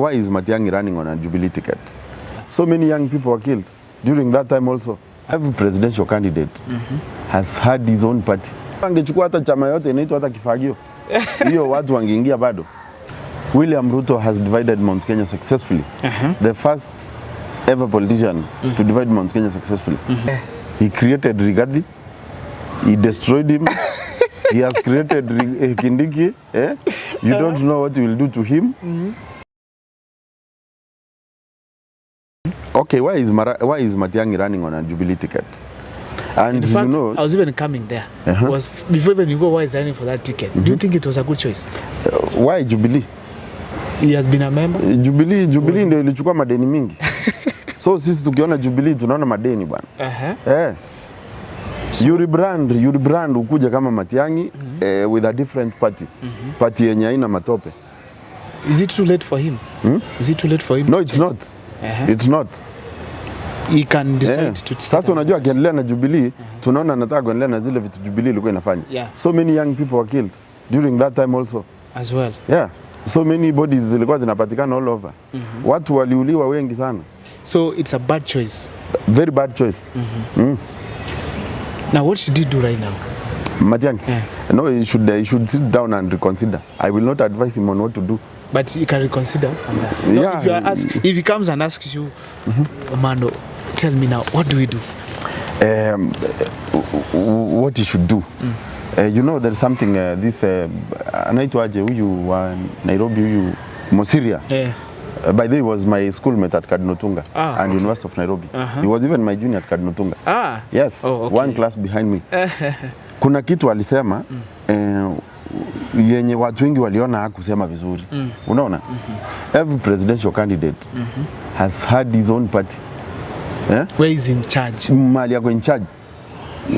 Why is Matiang'i running on a Jubilee ticket? So many young people were killed during that time also. Every presidential candidate has had his own party. Angechukua hata chama yote inaitwa hata kifagio, hiyo watu wangeingia bado. William Ruto has divided Mount Kenya successfully. The first ever politician to divide Mount Kenya successfully. He created Rigathi. He destroyed him. He has created Kindiki. Eh? You don't know what you will do to him. Okay, why is Matiang'i running on a Jubilee ticket? And In fact, you know, I was even coming there. Was before even you go, why is running for that ticket? Do you think it was a good choice? Why Jubilee? He has been a member. Jubilee ndio ilichukua madeni mingi. So sisi tukiona Jubilee tunaona madeni, bwana. Eh. You rebrand ukuja kama Matiang'i with a different party. Party yenye haina matope. Is it too late for him? Is it too late for him? No, to it's change? Not. It's not. He can decide Eh. to start Sasa unajua akiendelea na Jubilee, tunaona anataka kuendelea na zile vitu Jubilee ilikuwa inafanya. So many young people were killed during that time also. As well. Yeah. So many bodies zilikuwa zinapatikana all over. Watu waliuliwa wengi sana. So it's a bad choice. Very bad choice. Now, what should he do right now? Matiang'i. Yeah. No, he should sit down and reconsider. I will not advise him on what to do. But he can reconsider on that. No, Yeah. if you are ask, if he comes and asks you, Omando, tell me now, what do we do? What he should do. You know, there's something this anaitwaje huyu wa Nairobi, huyu Mosiria. By the way, he was my schoolmate at Cardinal Otunga and University of Nairobi. He was even my junior at Cardinal Otunga. Yes, Oh, okay. one class behind me. Kuna kitu alisema yenye watu wengi waliona hakusema vizuri. Unaona? Every presidential candidate has had his own party. Eh? Where is in charge? Mali yako in charge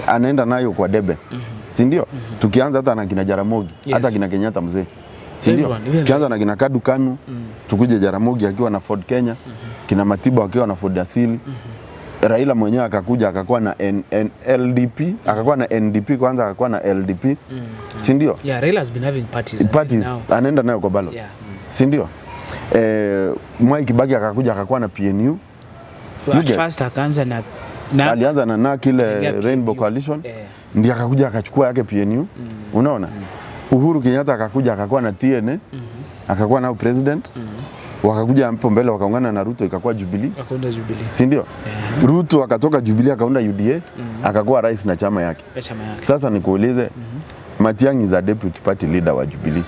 anaenda nayo kwa debe, si ndio? Tukianza hata na kina Jaramogi, hata kina Kenyatta mzee, si ndio? Everyone, even Tukianza na kina Kadu Kanu, tukuje Jaramogi akiwa na Ford Kenya, kina Matiba akiwa na Ford Asili, Raila mwenyewe akakuja akakuwa na LDP, akakuwa na NDP kwanza, akakuwa na LDP, si ndio? Yeah, Raila has been having parties until Parties now. Anaenda nayo kwa ballot, si ndio? Mwai Kibaki akakuja akakuwa na PNU. At You get- first akaanza na Alianza na NARC ile Akaingia Rainbow PNU. Coalition, ndiye akakuja akachukua yake PNU. Unaona? Uhuru Kenyatta akakuja akakuwa na TNA, akakuwa nao president. Wakakuja hapo mbele wakaungana na Ruto, ikakuwa Jubilee, Akaunda Jubilee. Si ndio? Ruto akatoka Jubilee akaunda UDA, akakuwa rais na chama yake. Ya chama yake. Sasa nikuulize, Matiang'i is a deputy party leader wa Jubilee.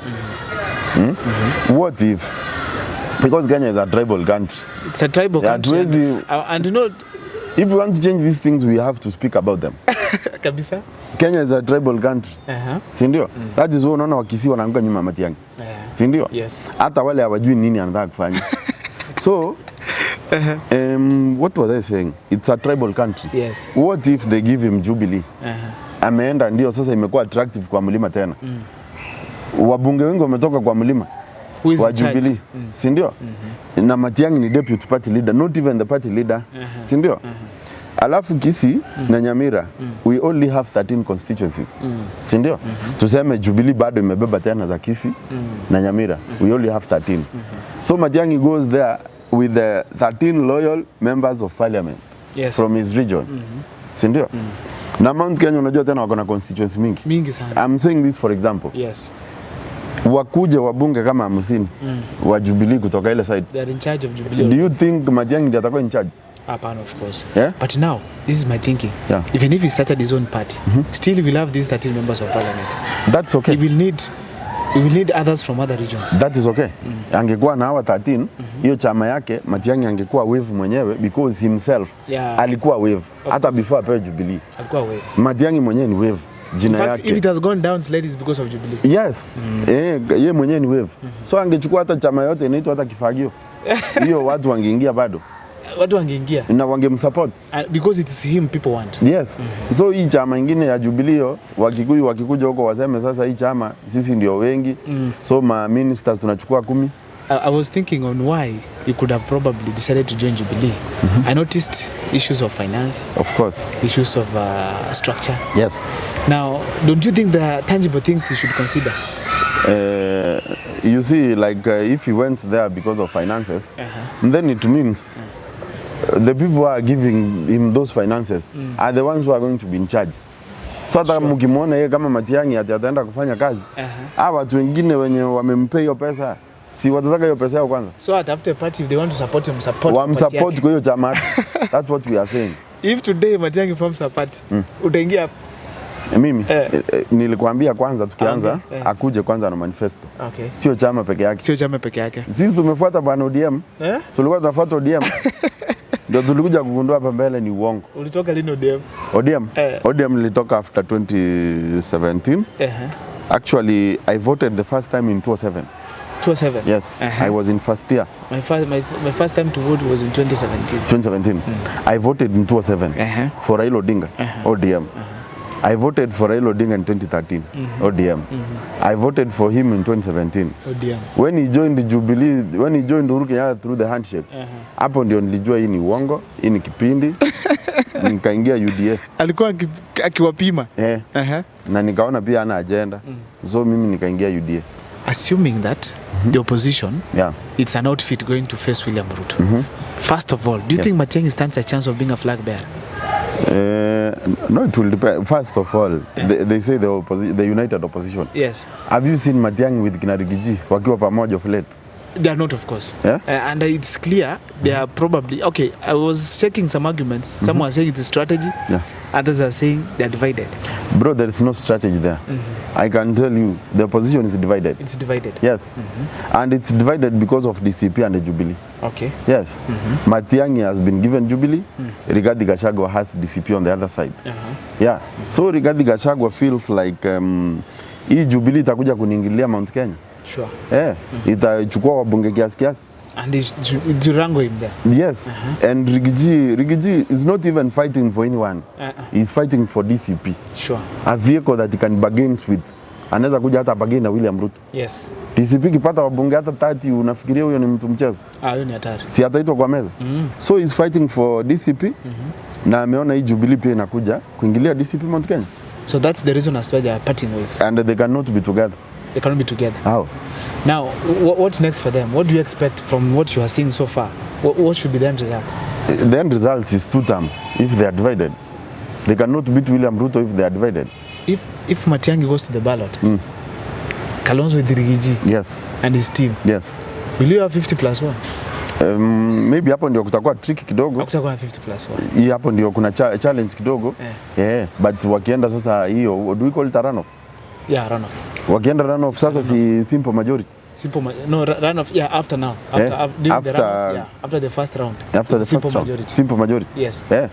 What if, because Kenya is a tribal country. It's a tribal Yeah, country. And you know If we want to change these things, we have to speak about them. Kabisa. Kenya is a tribal country. Si ndio? That is why unaona Wakisii wanaanguka nyuma ya Matiang'i. Si ndio? Yes. Hata wale hawajui nini anataka kufanya. So, what was I saying? It's a tribal country. Yes. What if they give him Jubilee? Ameenda, ndio sasa imekuwa attractive kwa mlima tena. Wabunge wengi wametoka kwa mlima Who is wa in charge? Jubilee, si ndio? Na Matiang'i ni deputy party leader, not even the party leader, si ndio? Alafu Kisii na Nyamira, we only have 13 constituencies, si ndio? Tuseme Jubilee bado imebeba tena za Kisii na Nyamira, we only have 13. So Matiang'i goes there with the 13 loyal members of parliament from his region, si ndio? Na Mount Kenya unajua tena wako na constituency mingi. Mingi sana. I'm saying this for example. Wakuje wabunge kama 50 wa Jubilee kutoka ile side. They are in charge of Jubilee. Do you think Matiang'i ndiye atakuwa in charge? Hapana, of course. Yeah? But now, this is my thinking. Even if he started his own party, still we'll have these 13 members of parliament. That's okay. He will need others from other regions. That is okay. Angekuwa na hawa 13, hiyo chama yake Matiang'i angekuwa wave mwenyewe because himself alikuwa wave hata course. Before apewe Jubilee. Alikuwa wave. Matiang'i mwenyewe ni wave jina In fact, yake. If it has gone down slightly, it's because of Jubilee. Yes. Eh, ye mwenyewe ni wave. So angechukua hata chama yote inaitwa hata kifagio, hiyo watu wangeingia bado Watu wangeingia. Na wangemsupport. Because it's him people want. Yes. So hii chama ingine ya Jubilee hiyo, Wakikuyu wakikuja huko waseme sasa hii chama sisi ndio wengi. So ma ministers tunachukua 10. I was thinking on why you could have probably decided to join Jubilee. I noticed issues of finance, Of course. Issues of structure. Yes. Now, don't you think there are tangible things you should consider? Eh, You see, like if he went there because of finances, then it means the people who are giving him those finances are the ones who are going to be in charge. So hata mkimwona yeye kama Matiang'i ati ataenda kufanya kazi, hawa watu wengine wenye wamempea hiyo pesa, si watataka hiyo pesa yao kwanza? So atafute party, if they want to support him, support Wamsupport Matiang'i. kwa hiyo chama. That's what we are saying. If today Matiang'i forms a party, utaingia? Mimi Eh. nilikuambia kwanza tukianza, Okay, eh. akuje kwanza na manifesto, sio chama peke yake. Sio chama peke yake. Sisi tumefuata bwana ODM, Eh? tulikuwa tunafuata ODM ndio tulikuja kugundua hapa mbele ni uongo. Ulitoka lini ODM? ODM, Eh. ODM nilitoka after 2017. Actually, I voted the first time in 2007. 2007. Yes, I was in first year. My first time to vote was in 2017. 2017. I voted in 2007 for Raila Odinga, ODM. I voted for Raila Odinga in 2013, ODM. I voted for him in 2017. ODM. When he joined Jubilee, when he joined Uhuru Kenyatta through the handshake, hapo ndio nilijua hii ni uongo, hii ni kipindi. Nikaingia UDA. Alikuwa akiwapima. Eh, na nikaona pia ana agenda. So mimi nikaingia UDA. Assuming that the opposition, it's an outfit going to face William Ruto. First of all, do you think Matiang'i stands a chance of being a flag bearer? No, it will depend. First of all, they say the united opposition. Yes. Have you seen Matiang'i with kina Riggy G wakiwa pamoja of late? They are not, of course. Yeah? And it's clear they are probably okay. I was checking some arguments. Some were saying it's a strategy. Others are saying they are divided. Bro, there is no strategy there. I can tell you the opposition is divided. It's divided. Yes. And it's divided because of DCP and the Jubilee. Yes. Matiang'i has been given Jubilee. Rigathi Gachagua has DCP on the other side. Yeah. So Rigathi Gachagua feels like hii Jubilee itakuja kuniingilia Mount Kenya. Eh, itachukua wabunge kiasi kiasi. And they should wrangle him there. Yes. And Riggy G is not even fighting for anyone. He's fighting for DCP. A vehicle that he can bargain with. Anaweza kuja hata bargain na William Ruto. DCP ikipata wabunge hata 30, unafikiria huyo ni mtu mchezo? Ah, hiyo ni hatari. Si ataitwa kwa meza? So he's fighting for DCP na ameona hii Jubilee pia inakuja kuingilia DCP Mount Kenya So that's the reason as to why they are parting ways. And they cannot be together. They cannot be together. How? Now, what's next for them? What do you expect from what you are seeing so far? What should be the end result? The end result is two term if they are divided. They cannot beat William Ruto if they are divided. If Matiang'i goes to the ballot, Kalonzo with Riggy G and his team, will you have 50 plus 1? Maybe hapo ndio kutakuwa tricky kidogo. Hakutakuwa na 50 plus 1. Hii hapo ndio kuna challenge kidogo. Yeah, but wakienda sasa hiyo, do we call it a runoff? Yeah, runoff. Wakienda runoff sasa si simple majority. Simple no, runoff, yeah, after now. After, during the runoff, yeah, after the first round. After the Simple first round. Majority. Simple majority. Yes. Yeah.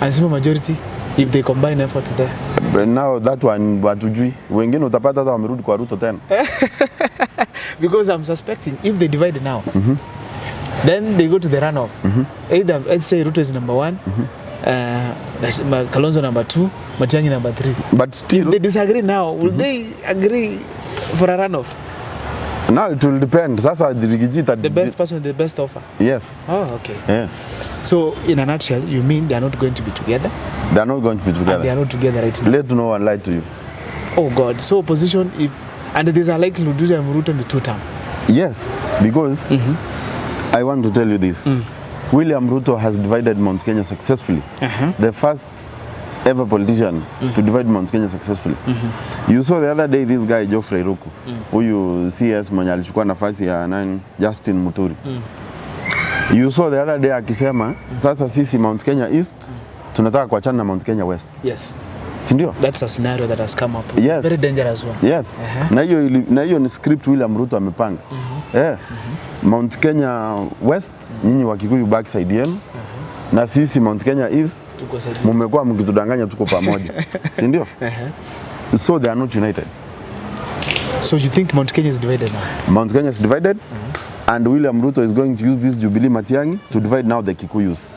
And simple majority, if they combine efforts there. But now that one hatujui. Wengine utapata hata wamerudi kwa Ruto tena. Because I'm suspecting if they divide now, then they go to the runoff. Either, let's say Ruto is number 1, Kalonzo number 2, Matiang'i number 3. But still, if they disagree now, will they agree for a runoff? Now it will depend. Sasa Riggy G The best person with the best offer. Yes. Oh, okay. Yeah. So in a nutshell, you mean they are not going to be together? They are not going to be together. And they are not together right now. Let no one lie to you. Oh God. So opposition, if and there's a likelihood William Ruto in the two term. Yes, because I want to tell you this. William Ruto has divided Mount Kenya successfully. The first ever politician to divide Mount Kenya successfully. You saw the other day this guy Geoffrey Ruku, huyu CS mwenye alichukua nafasi ya nani, Justin Muturi. You saw the other day akisema sasa sisi Mount Kenya East tunataka kuachana na Mount Kenya West. Yes. Si ndio? That's a scenario that has come up. Yes. Very dangerous one. Yes. Na hiyo na hiyo ni script William Ruto amepanga. Eh. Mount Kenya West nyinyi wa Kikuyu backside yenu. Na sisi Mount Kenya East Tuko side. Mumekuwa mkitudanganya tuko pamoja. Si ndio? So they are not united. So you think Mount Kenya is divided now? Mount Kenya is divided. And William Ruto is going to use this Jubilee Matiang'i to divide now the Kikuyus.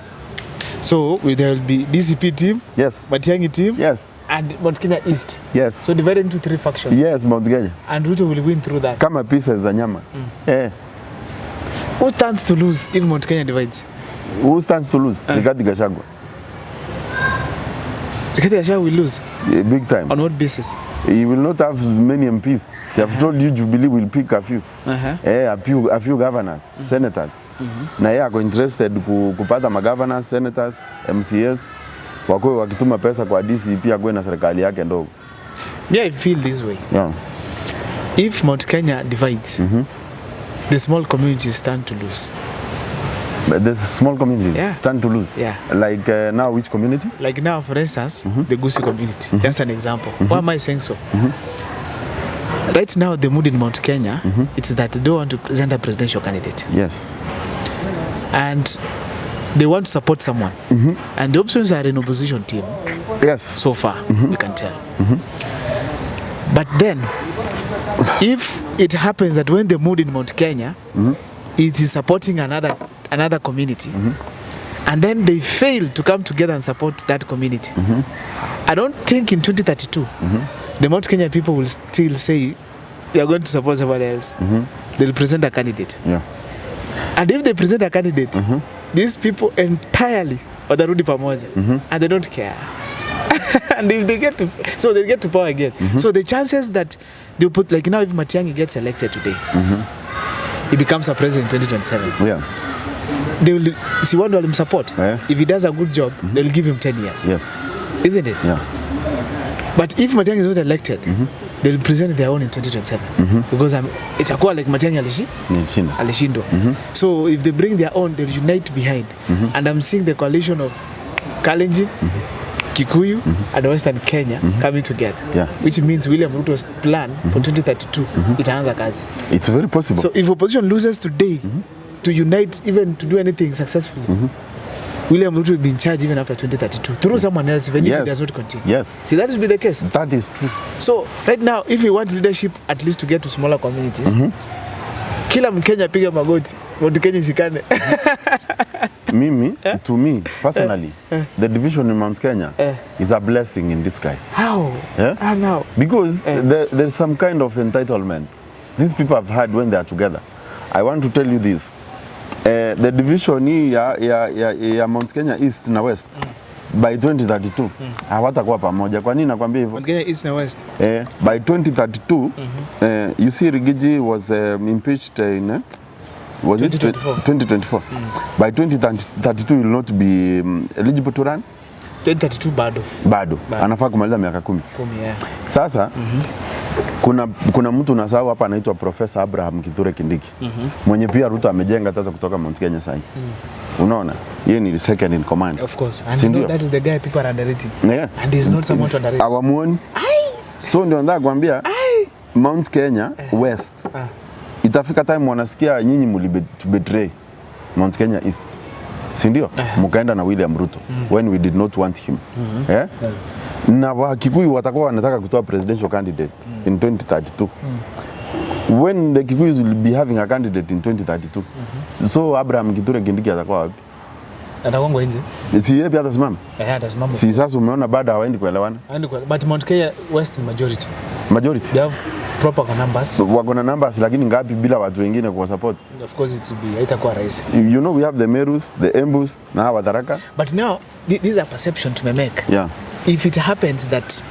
So there will be DCP team, Yes. Matiang'i team, Yes. and Mount Kenya East. Yes. So divided into 3 factions. Yes, Mount Kenya. And Ruto will win through that. Kama pieces za nyama. Eh. Who stands to lose if Mount Kenya divides? Who stands to lose? Rigathi Gachagua. Rigathi Gachagua will lose. Yeah, big time. On what basis? He will not have many MPs. See, I've told you Jubilee will pick a few. A few governors, senators. Na yeye ako interested kupata magovernors, senators, MCAs wakuwe wakituma pesa kwa DCP, akuwe na serikali yake ndogo. Me, I feel this way. If Mount Kenya divides, the small communities stand to lose. But there's small communities stand to lose. Like now, which community? Like now, for instance, the Gusii community. That's an example. Why am I saying so? Right now, the mood in Mount Kenya, it's that they don't want to present a presidential candidate. And they want to support someone. And the options are in opposition team. So far, we can tell. But then, if it happens that when the mood in Mount Kenya, it is supporting another community, and then they fail to come together and support that community, I don't think in 2032, the Mount Kenya people will still say, we are going to support somebody else. They'll present a candidate. And if they present a candidate, these people entirely watarudi pamoja, and they don't care. And if they get to, so they get to power again. So the chances that they put, like now if Matiang'i gets elected today, he becomes a president in 2027. They will, si watu walimsupport. If he does a good job, they'll give him 10 years. Isn't it? Yeah. But if Matiang'i is not elected, they'll present their own in 2027. Because itakuwa like Matiang'i Nilishinda. Alishindwa. So if they bring their own, they'll unite behind. And I'm seeing the coalition of Kalenjin, Kikuyu, and Western Kenya coming together. Which means William Ruto's plan for 2032 itaanza kazi. It's very possible. So if opposition loses today to unite, even to do anything successfully, William Ruto will be in charge even after 2032 through someone else, even if he does not continue. See, that will be the case. That is true. So right now, if we want leadership at least to get to smaller communities, kila Mkenya piga magoti, Mount Kenya ishikane. Mimi, to me, personally, the division in Mount Kenya is a blessing in disguise. How? Yeah? How now? Because there's some kind of entitlement these people have had when they are together. I want to tell you this. The division hii ya Mount Kenya East na West by 2032 hawatakuwa pamoja. Kwa nini nakwambia hivyo? Mount Kenya East na West. By 2032, you see Riggy G was impeached in was it 2024. 2024. By 2032 he will not be eligible to run. 2032 bado. Bado. Bado. Anafaa kumaliza miaka 10. 10, yeah. Sasa kuna mtu unasahau hapa anaitwa Professor Abraham Kithure Kindiki, mwenye pia Ruto amejenga sasa kutoka Mount Kenya sasa. Unaona? Yeye ni second in command. Of course. And Si you know ndio? that is the guy people are underrating. Yeah. And he's not someone to underrate. Hawamuoni. So ndio nataka kuambia Mount Kenya West itafika time wanasikia nyinyi mlibetray Mount Kenya East, si ndio? Mkaenda na William Ruto when we did not want him. Eh? Na Wakikuyu watakuwa wanataka kutoa presidential candidate in 2032. When the Kikuyus will be having a candidate in 2032. So Abraham Kithure Kindiki atakuwa wapi? Atakuwa nje. Si yeye pia atasimama? Eh, atasimama. Si sasa umeona bado hawaendi kuelewana? But Mount Kenya West ni majority. Majority. They have proper numbers. So, wako na numbers lakini ngapi bila watu wengine kuwa support? Of course it will be, haitakuwa rahisi. You know we have the Merus, the Embus na hawa Tharaka. But now these are perception to make. If it happens that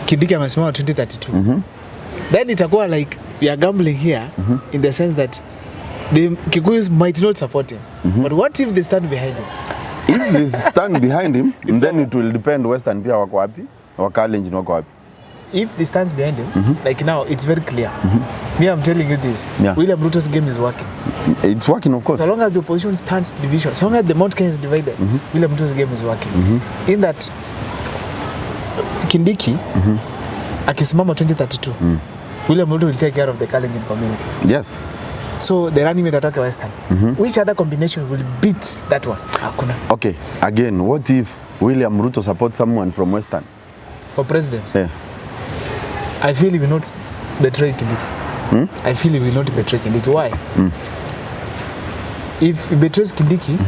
Kindiki amesimama 2032, then itakuwa like we are gambling here in the sense that the Kikuyus might not support him. But what if they stand behind him? If they stand behind him, then it will depend Western pia wako wapi, Wakalenjin wako wapi. If they stands behind him, like now it's very clear. Me, I'm telling you this. William Ruto's game is working. It's working, of course. So long as the opposition stands division, so long as the Mount Kenya is divided, William Ruto's game is working. In that Kindiki akisimama 2032, William Ruto will take care of the Kalenjin community. So the running mate atoke Western. Which other combination will beat that one? Hakuna. Okay. Again, what if William Ruto supports someone from Western? For presidency? Yeah. I feel he will not betray Kindiki. I feel he will not betray Kindiki. Why? If he betrays Kindiki,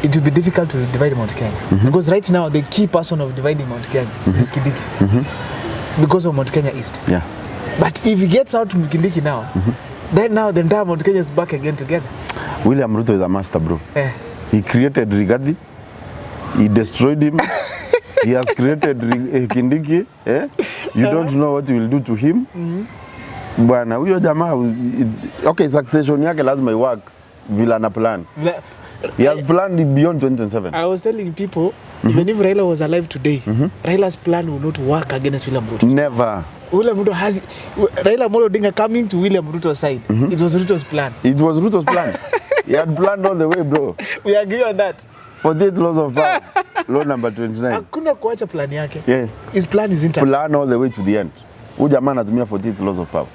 it will be difficult to divide Mount Kenya. Because right now, the key person of dividing Mount Kenya is Kindiki. Because of Mount Kenya East. But if he gets out Kindiki now, then now the entire Mount Kenya is back again together. William Ruto is a master, bro. Eh. He created Rigathi. He destroyed him. He has created Kindiki, eh? You don't know what you will do to him. Bwana, huyo jamaa, okay, succession yake lazima iwork vile ana plan. He has planned beyond 2027. I was telling people, even if Raila was alive today, Raila's plan will not work against William Ruto. Never. William Ruto has Raila Amolo Odinga coming to William Ruto's side. It was Ruto's plan. It was Ruto's plan. He had planned all the way, bro. We agree on that. 48 laws of power. Law number 29. Hakuna kuacha plan yake. Yeah. His plan is intact. Plan all the way to the end. Huyu jamaa anatumia 48 laws of power.